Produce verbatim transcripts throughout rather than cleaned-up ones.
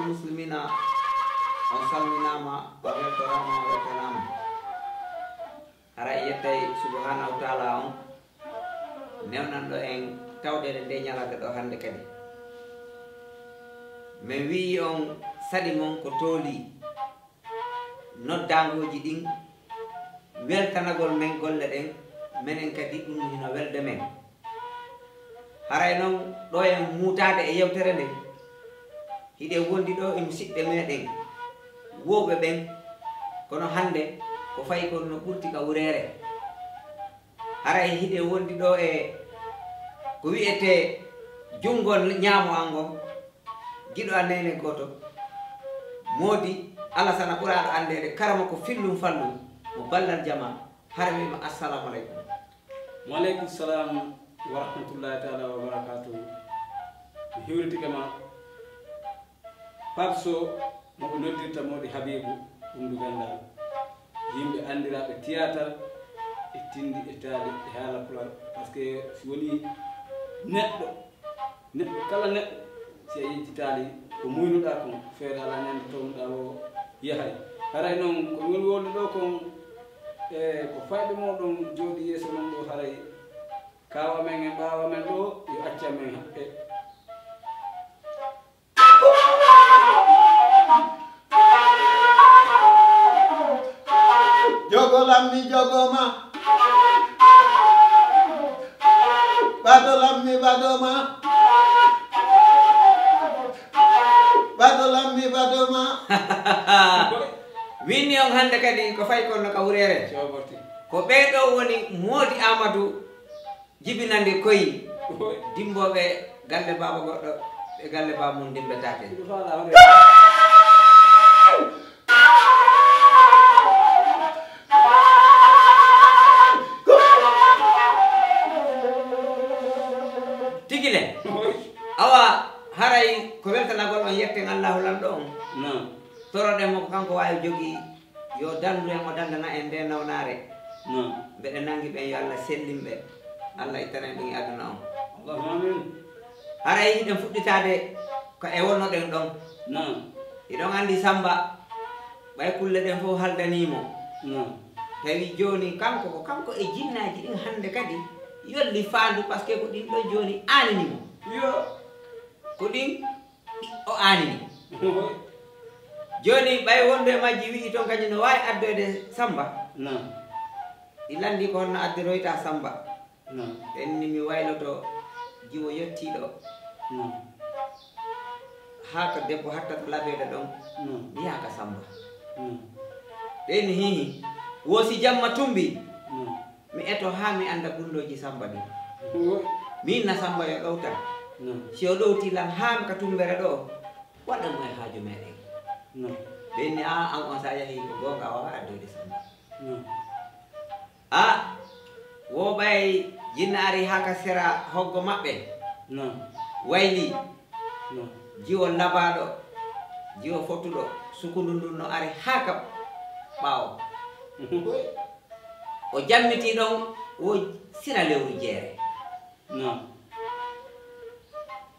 Muslimina, on salminaama, on weltoraama, on weltanaama. Hara en yettay subhanahu wa taala on newnanɗo en tawɗeede nde ñalaande ɗo hannde kadi. Min wi'i on saɗi mon ko tooli noddaangooji ɗin, weltanagol men golle ɗen, menen kadi ɗum hino welde men. Haray non ɗo en muutaade e yewtere nden, hiɗen wondi ɗo e musiɓɓe meɗen wowɓe ɓen, kono hannde ko fayi kon no ɓurti ka wureere. Haray hiɗen wondi ɗo e ko wi'etee junngo ñaamo an ngon, giɗo an neene gooto, Moodi Alasana ɓuraaɗo anndeede Karama ko fillum fallum mo ballal jama. Hara wi'ima assalamu aleykum. Wa aleykum salam wa rahmatullahi taala wa barakatuhu. Mi hiwritike ma. Pape Sow, mo ɓe noddirta Moodi Habibu, ɗum du ganndal. Yimɓe anndiraaɓe théâtre e tinndi e taali e haala pulaar. Parce que si woni neɗɗo, neɗɗo kala neɗɗo, si a yejjitaali ko muynuɗaa kon, feere alaa ñande townuɗaa o yahay. Haray noon, ko ngoni wonde ɗo kon, e ko fayɓe mooɗon jooɗi yeeso mon ɗo, haray kaawa men e ɓaawa men ɗo, yo acca men haɓɓe. Jogo lammi jogo ma. Ɓado lammi ɓado ma. Ɓado lammi ɓado ma. Winni on hannde kadi ko fayi kono ka wureere. Ko ɓee ɗo woni Moodi Amadou. Jibinande koyi dimbooɓe galle baaba goɗɗo, ɓe galle baaba mum dimbetaake. Tigi le. Awa, haray ko weltanagol on yetten Allahu Lanɗo on. Toroɗen mo ko kanko waawi jogii. Yo danndu en, o danndana en nde nawnaare. Mbeɗe nanngi ɓen, yo Allah sellin ɓe. Allah ittana en ɗum e aduna on. Allahumma amin. Haray hiɗen fuɗɗitaade ko e wonnoɗen ɗon. Hiɗon anndi Samba, ɓay kulle ɗen fof haldanii mo. Tawi jooni kanko, ko kanko e jinnaaji ɗin hannde kadi yolli faandu, parce que ko ɗin ɗon jooni aanini mo. Ko ɗin o aanini. Jooni, ɓay wondu e majji wi'i toon kañum no waawi addoyde Samba. Ɗi lanndii ko honno addiroyta Samba. Ɓen ni mi wayloto jiwo yottiiɗo. Haa ko debbo hattata labeede ɗon, mi yaha ka Samba. Ɓen ni hihi, wo si jamma tumbi. Mi eto haa mi annda gundooji Samba ɗin. Mi inna Samba yo ɗowtan. Si o ɗowtii lan haa mi ka tumbere ɗo, waɗan mo e haaju meɗen. Ɓen ni, "Aa, an on sa yahi ko goonga, a waawaa addoyde Samba." Aa, wo ɓay jinna ari haa ka sera hoggo maɓɓe. Wayli. Jiwo labaaɗo, jiwo fotuɗo, sukundu ndun no ari haa ka ɓaawo. O jammitii ɗon, wo sira lewru jeere.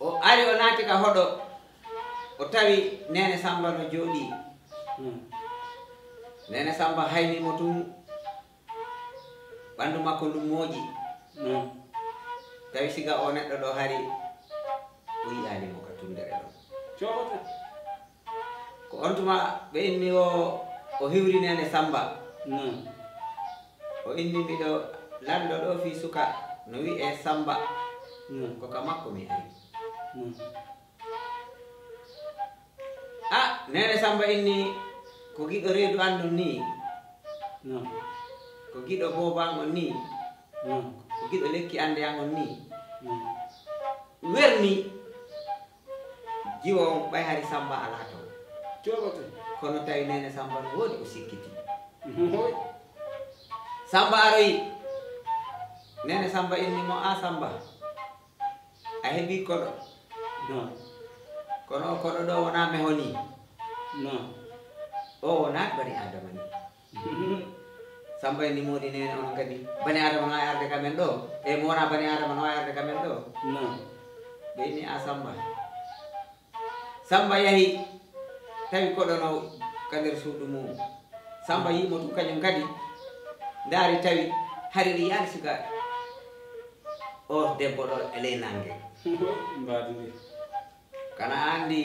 O ari, o naati ka hoɗo, o tawi Neene Samba no jooɗii. Neene Samba hayni mo tun, ɓanndu makko ndun mooƴi. Tawi siga o neɗɗo ɗo hari, o yi'aali mo ka tundere ɗon. Ko on tuma ɓe inni o, o hiwri Neene Samba. O inni, "Miɗo lanndo ɗo fii suka no wi'ee Samba." Ko ka makko mi ari. A, Neene Samba inni, "Ko giɗo reedu an on nii. Ko giɗo booba an on nii. Ko giɗo lekki annde an on nii." Werni. Jiwo on ɓay hari Samba alaa ton. Kono tawi Neene Samba no woodi o sikkiti. Samba aroyi. Neene Samba inni mo, "A Samba, a heɓi koɗo. Kono o koɗo ɗo wonaa meho nii. O wonaa bani Aadama nii." Samba inni, "Moodi Neene, onon kadi bani Aadama no waawi arde ka men ɗo? E mo wonaa bani Aadama no waawi arde ka men ɗo?" Ɓe inni, "A Samba." Samba yahi, Tawi koɗo no ka nder suudu mum. Samba yii mo tun kañum kadi. Ndaari tawi hari ɗi yaali suka o debbo ɗo e ley nannge. Mbaadi ndi. Kana anndi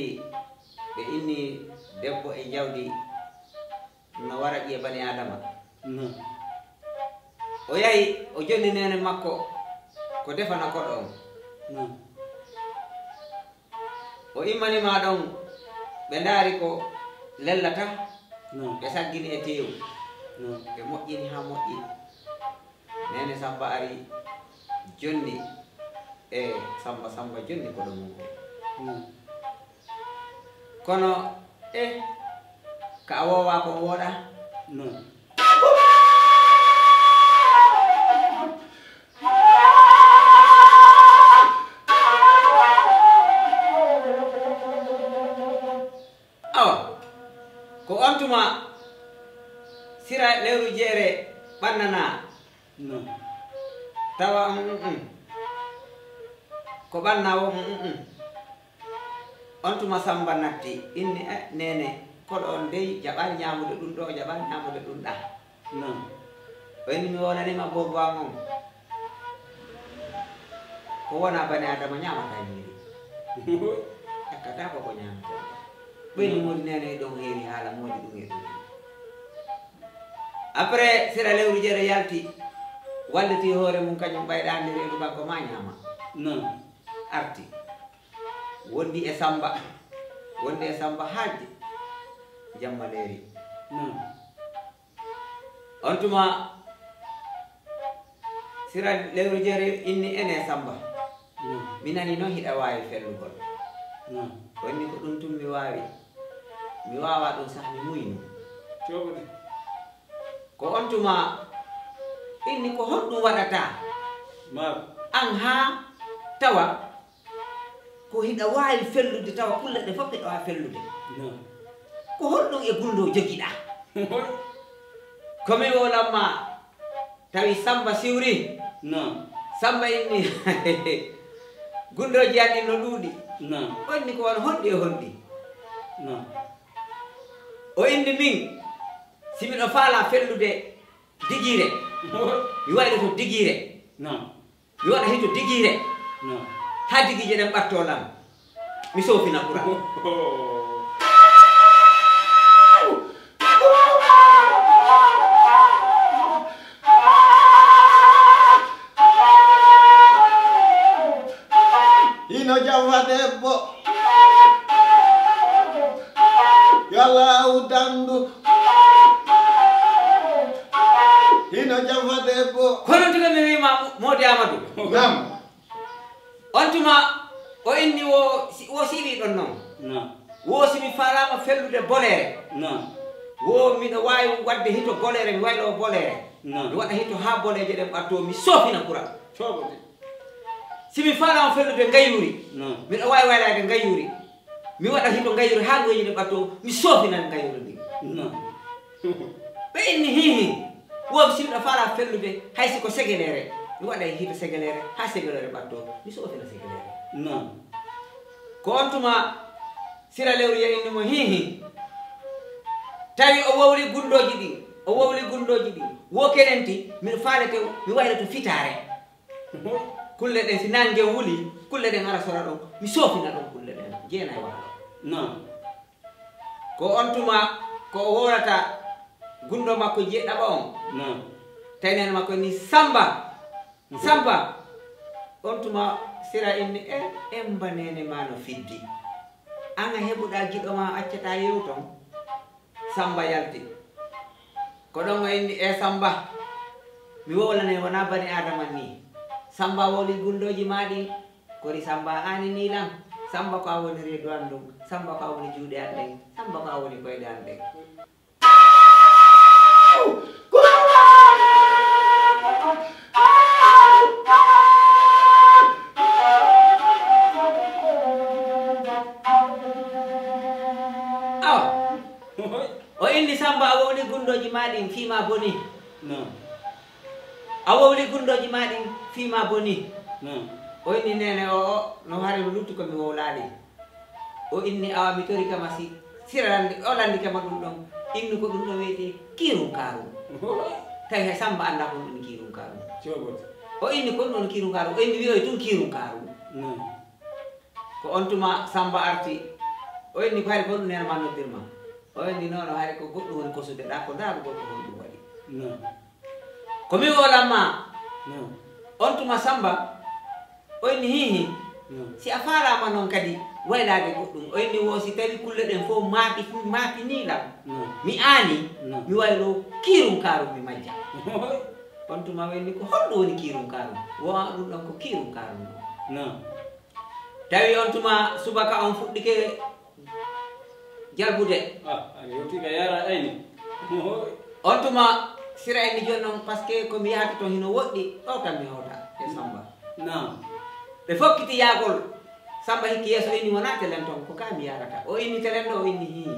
ɓe inni debbo e jawdi no wara ƴiye bani Adama. Non. O yahi, o jonni neene makko ko defana koɗo on. Non. O immani ma ɗon, ɓe ndaari ko lellata, non, ɓe saggini e teewu. Non. Ɓe moƴƴini haa moƴƴi. Neene Samba ari jonni e Samba, Samba jonni koɗo mum. Non. Kono e ka a woowaa ko wooɗa. Non. Awa ko on tuma sira lewru jeere ɓannanaa. Non. Tawa on un un ko ɓanna wo un un un. On tuma Samba natti, inni e neene, koɗo on dey jaɓaali ñaamude ɗum ɗo, jaɓaali ñaamude ɗum ɗa. Non. O inni mi wonanima bobo an on. Ko wona bani Adama ñaamata ñiiri. Ekkata ko ko ñaamata. Ɓeyni modi neene ɗon heewi haala modi ɗum e ɗum. Après sira lewru jeere yalti, walliti hoore mum kañum ɓayɗaande reedu kanko ma ñaama. Non. Arti. Wondi e Samba. Wondi e Samba haaji. Jamma leeri. Non. On tuma sira lewru jeere inni ene Samba. Non. Mi nani noon hiɗa waawi fellugol. Non. Onni ko ɗum tun mi waawi. Mi waawaa ɗum sah mi muynu. Cooɓde. Ko on tuma inni ko honɗum waɗata an haa tawa ko hiɗa waawi fellude tawa kulle ɗe fof hiɗa waawi fellude. Non. Ko honɗum e gunndoo jogiɗaa? Ko mi wowlamma tawi Samba siwri. Non. Samba inni gunndooji an ɗin no ɗuuɗi. Non. Onni ko wano honɗi e honɗi. Non. O inni min si miɗo faala fellude digiire mi wayloto digiire. Non. Mi waɗa hito digiire. Non. Haa digiije ɗen ɓatto lan mi soofina kura. Hino jafa debbo. Yalla awdandu. Hino jafa debbo. Kono tigi mi wiima moodi Amadou. Nam. On tuma o inni wo si- wo siwi ɗon noon. Non. Wo si mi faalaama fellude boleere. Non. Wo miɗo waawi wadde hito boleere mi waylo boleere. Non. Mi waɗa hito haa boleeje ɗen ɓatto mi soofina kura. Cooɓo de. Si mi faalaama fellude ngayuuri. Non. Miɗo waawi waylaade ngayuuri. Mi waɗa hito ngayuuri haa ngoyuuri ɓatto mi soofina ngayuuri ndi. Non. Ɓe inni hihi. Wo mi si miɗo faala fellude hay si ko segeleere mi waɗa hito segeleere haa segeleere ɓatto mi soofina segeleere. Non. Ko on tuma sira lewru ya inni mo hihi. Tawi o wowli gundooji ɗin o wowli gundooji ɗin wo kenenti miɗo faalete mi wayla to fitaare. Kulle ɗen si nange wuli kulle ɗen ara sora ɗon mi soofina ɗon kulle ɗen jeenay waalo. Non. Ko on tuma ko o wowlata gundo makko jeeɗaɓa on. Non. Tawi nene makko ni Samba. Samba. On tuma sira inni e emba nene ma no fiddi. An a heɓuɗa giɗo ma accata yewton. Samba yalti. Ko ɗon o inni e Samba. Mi wowlane wona bani Adama ni. Samba wowli gundooji ma ɗin. Kori Samba aani ni lan. Samba ko a woni reedu an ɗum. Samba ko a woni juuɗe an ɗen. Samba ko a woni koyɗe an ɗen. Awa. O inni Samba a wowli gundooji ma ɗin fii ma boni. Non. A wowli gundooji ma ɗin fii ma boni. Non. O inni neene o o no hari lutti ko mi wowlaali. O inni awa mi tori kama si Sira landi, o landike ma ɗum ɗon, inni ko ɗum ɗon wiyetee kiirunkaaru. Tawi hay Samba anndaa ko ɗum woni kiirunkaaru. Cobote. O inni ko ɗum woni kiirunkaaru, o inni wiyoy tun kiirunkaaru. Non. Ko on tuma Samba arti, o inni ko hari ko ɗum neene ma noddirma. O inni non, hari ko goɗɗum woni kosude ɗa, ko ndaarugol ko honɗum waɗi. Non. Ko mi woolan ma. Non. On tuma Samba, o inni hihi. Non. Si a faalaama non kadi waylaade goɗɗum, o inni wo si tawi kulle ɗen fof maaɓi, maaɓinii lan. Non. Mi aani, non, mi waylo kiirunkaaru mi majja. On tuma o inni ko honɗum woni kiirunkaaru? Wo ɗum ɗon ko kiirunkaaru non. Non. Tawi on tuma subaka on fuɗɗike jalbude. Ah, a yewti ka yara ayni. On tuma Sira inni jooni non, parce que ko mi yahata ton hino woɗɗi, ɗo tan mi hawta e Samba. Naam. Ɓe fokkiti yaagol. Samba hikki yeeso inni wonaa telen ton, ko ka mi yarata. O inni telen ɗo, o inni hii.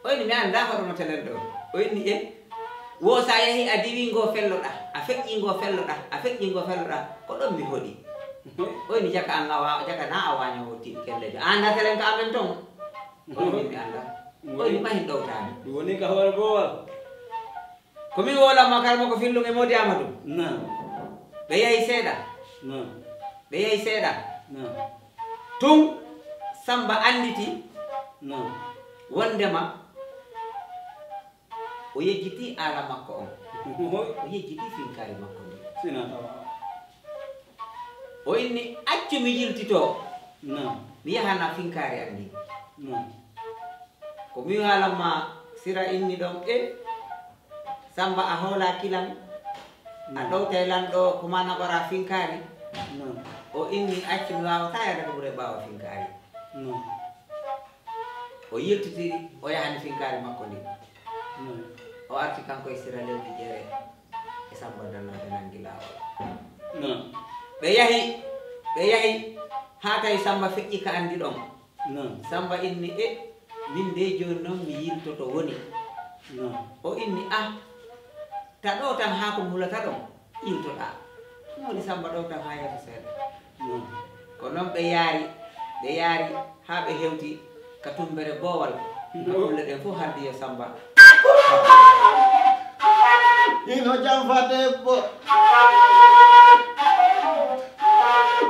O inni mi anndaa hoɗo no telen ɗo. O inni e, wo sa yahi a diwi ngo felloɗa, a feƴƴi ngo felloɗa, a feƴƴi ngo felloɗa, ko ɗon mi hoɗi. O inni jaka an a wa-, jaka na a waañoowo ti-, kelleejo. A anndaa telen ka amen ton? O inni mi anndaa. O inni mahin ɗowtaani. Ɗum woni ka hoore boowal. Ko mi woolan ma kala mo ko fillum e Moodi Amadu. Naam. Ɓe yahi seeɗa. Naam. Ɓe yahi seeɗa. Naam. Tun Samba annditi. Naam. Wondema o yejjitii aala makko on. Oho. O yejjitii finkaari makko ndin. Sina tawa. O inni, accu mi yiltitoo. Naam. Mi yahana finkaari an ndin. Naam. Ko mi haalan ma Sira inni ɗon, e Samba a hoolaaki lan, a, mm, ɗowtay lan ɗo ko ma naɓora finkaari. Naam. O inni, accu mi waawataa yaade ko ɓuri ɓaawo finkaari. Naam. O yiltiti, o yahani finkaari makko ndin. Naam. O arti kanko e Sira Lewru Jeere e Samba Danno ɓe nangi laawol. Naam. Ɓe yahi, ɓe yahi, haa tawi Samba feƴƴi ka anndi ɗon. Naam. Samba inni, e, min de jooni non mi yiltoto woni. Naam. O inni, ah, ta ɗo tan haa ko mbulata ɗon, yiltoɗaa. Ɗum woni Samba ɗo tan haa yeeso seeɗa. Naam. Ko non ɓe yaari, ɓe yaari haa ɓe hewti ka Tummbere Boowal. Naam. Kulle ɗen fof hardi yo Samba. Hino janfa debbo.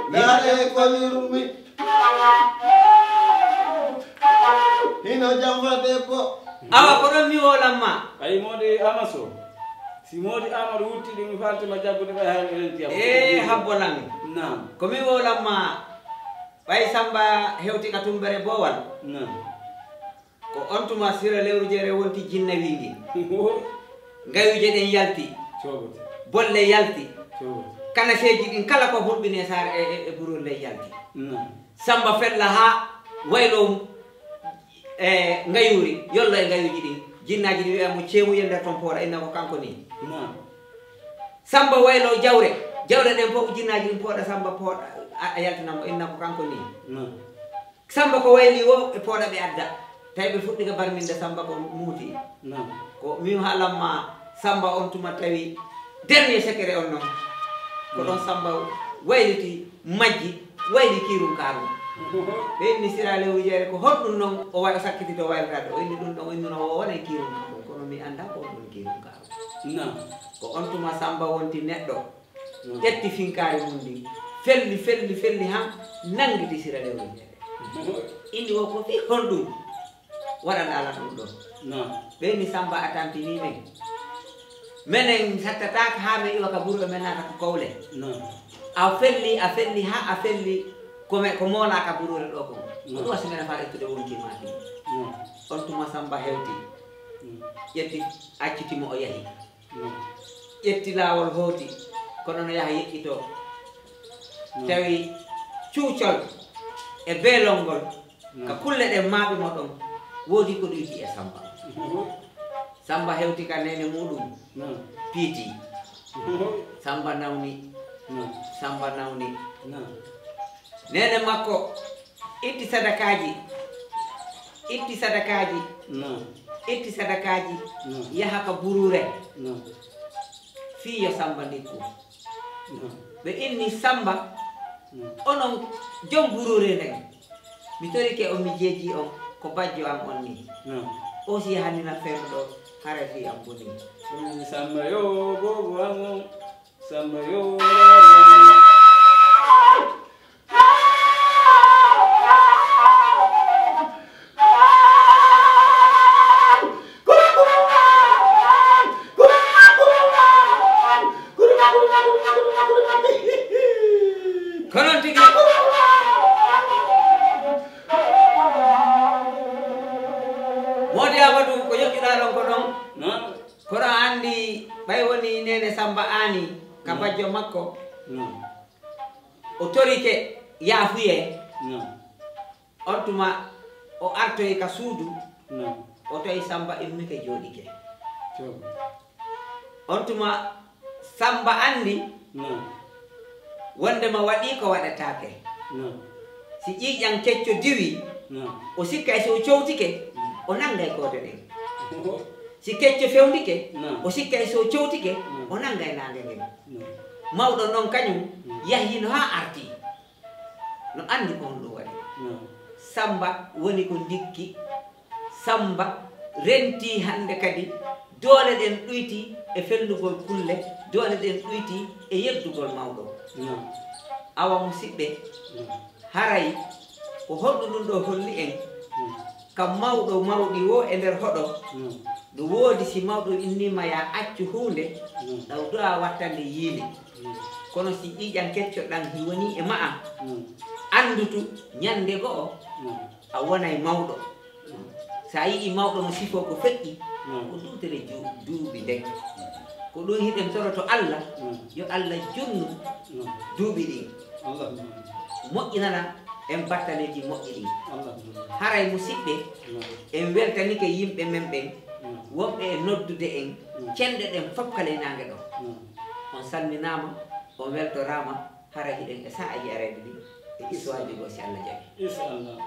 Ndaare ko mi rumi. Hino janfa debbo. Awa, ko ɗon mi woolan ma. Ayi, moodi Amaso. Si moodi Amadou wutti ɗum, mi falti ma jaggude ɓay hay renti am. Ee, habbo lan. Naam. Ko mi woolan ma. Ɓay Samba hewti ka Tummbere Boowal. Naam. Ko on tuma Sira Lewru Jeere wonti jinne wiindi. Ngayuuje ɗen yalti. Cobote. Bolle yalti. Cobote. Kanaseeji ɗin kala ko hulɓinee saare e, e, e burol ley yalti. Naam. Samba fella haa waylo, e, ngayuuri, yollo e ngayuuji ɗin. Jinnaaji ɗin wi'a mo ceemuye nder ton pooɗa, inna ko kanko nii. Naam. Samba waylo jawre, jawre ɗen fof jinnaaji ɗin pooɗa, Samba pooɗa, a, a yaltina mo, inna ko kanko nii. Naam. Samba ko wayli wo e pooɗa ɓe adda. Tawi ɓe fuɗɗi ka barminde Samba ko muuti. Naam. Ko min haalan ma Samba on tuma tawi dernier secret on non. Ko ɗon, naam, Samba wayliti majji, wayli kiirunkaaru. Ɓe inni Sira Lewru Jeere ko honɗum non o way-, o sakkiti to waylataade. O inni ɗum ɗon, o inni no o wonay kiirunkaaru. Kono mi anndaa ko honɗum kiirunkaaru. Naam. Ko on tuma Samba wonti neɗɗo. Mm. Ƴetti finkaari mum ndin, felli, felli, felli, han nanngiti Sira Lewru Jeere. Mm. Inni wo ko fii honɗum waɗanɗaa lan ɗum ɗoo? Mm. Ɓe inni Samba a tampinii men. Menen sattataaka haa men iwa ka buruure men naata ka kowle. Mm. A felli, a felli, haa a felli ko me-, ko moolaa ka buruure ɗoo kon. Mm. Ko ɗum wasi menen faa ittude wonkii maa ɗin. Mm. On tuma Samba hewti. Mm. Ƴetti, acciti mo o yahi. Mm. Ƴetti laawol hooti, kono no yaha yeƴƴitoo. Mm. Tawi cuucol e beelol ngol, mm, ka kulle ɗen maaɓi mo ɗon, woodi ko ɗuyti e Samba. Mm. Samba hewti ka neene muuɗum, mm, piiti. Mm. Samba nawni, mm, Samba nawni. Mm. Neene makko itti sadakaaji, itti sadakaaji, non, itti sadakaaji, non, yaha ka buruure. Non. Fii yo Samba ndikku. Non. Ɓe inni Samba, non, onon jom buruure nden. Mi torike on, mi jeejii on. Ko bajjo am on ni. O si yahani na fenɗo, haray fii am boni. Samba yo boobo am on. Samba yo. Ko noon tigi. Moodi Abadu, ko yoɓɓiɗaa ɗon ko ɗon. Kono a anndi, ɓay woni neene Samba Aani ka bajjo makko, o torike yaafuyee. On tuma o artoyi ka suudu, o tawi Samba immike jooɗike. On tuma Samba anndi wondema waɗii ko waɗataake. Si ƴiiƴan kecco diwii, o sikkay si o cowtike, o nanngay koode ɗen. Si kecco fewndike, o sikkay si o cowtike, o nanngay naange ngen. Mawɗo non kañum yahiino haa artii. No anndi ko honɗum waɗi. Samba woni ko ndikki. Samba rentii hannde kadi, doole ɗen ɗuytii e fellugol kulle, doole ɗen ɗuytii e yeddugol mawɗo. Awa musiɓɓe, haray ko honɗum ɗum ɗoo holli en? Kam mawɗo mawɗi woo e nder hoɗo, no woodi si mawɗo inniima yaa accu huunde, ɗaw du'aa wattande yiili. Kono si ƴiiƴan kecco ɗan hiwanii e ma'a, anndutu ñannde go'o a wonay mawɗo. Si a yi'ii mawɗo no sifoo ko feƴƴi, ko duutere ju- duuɓi nden. Ko ɗum hiɗen toroto Alla, yo Alla junnu duuɓi ɗin, moƴƴinana en battaleeji moƴƴi ɗin. Haray musiɓɓe, en weltanike yimɓe men ɓen, wonɓe e noddude en, cenɗe ɗen fof ka ley naange ɗoo. On salminaama, on weltoraama, hara hiɗen e sa'aaji arayɗi ɗin e histoire ji goo si Alla jaɓi. Inchallah.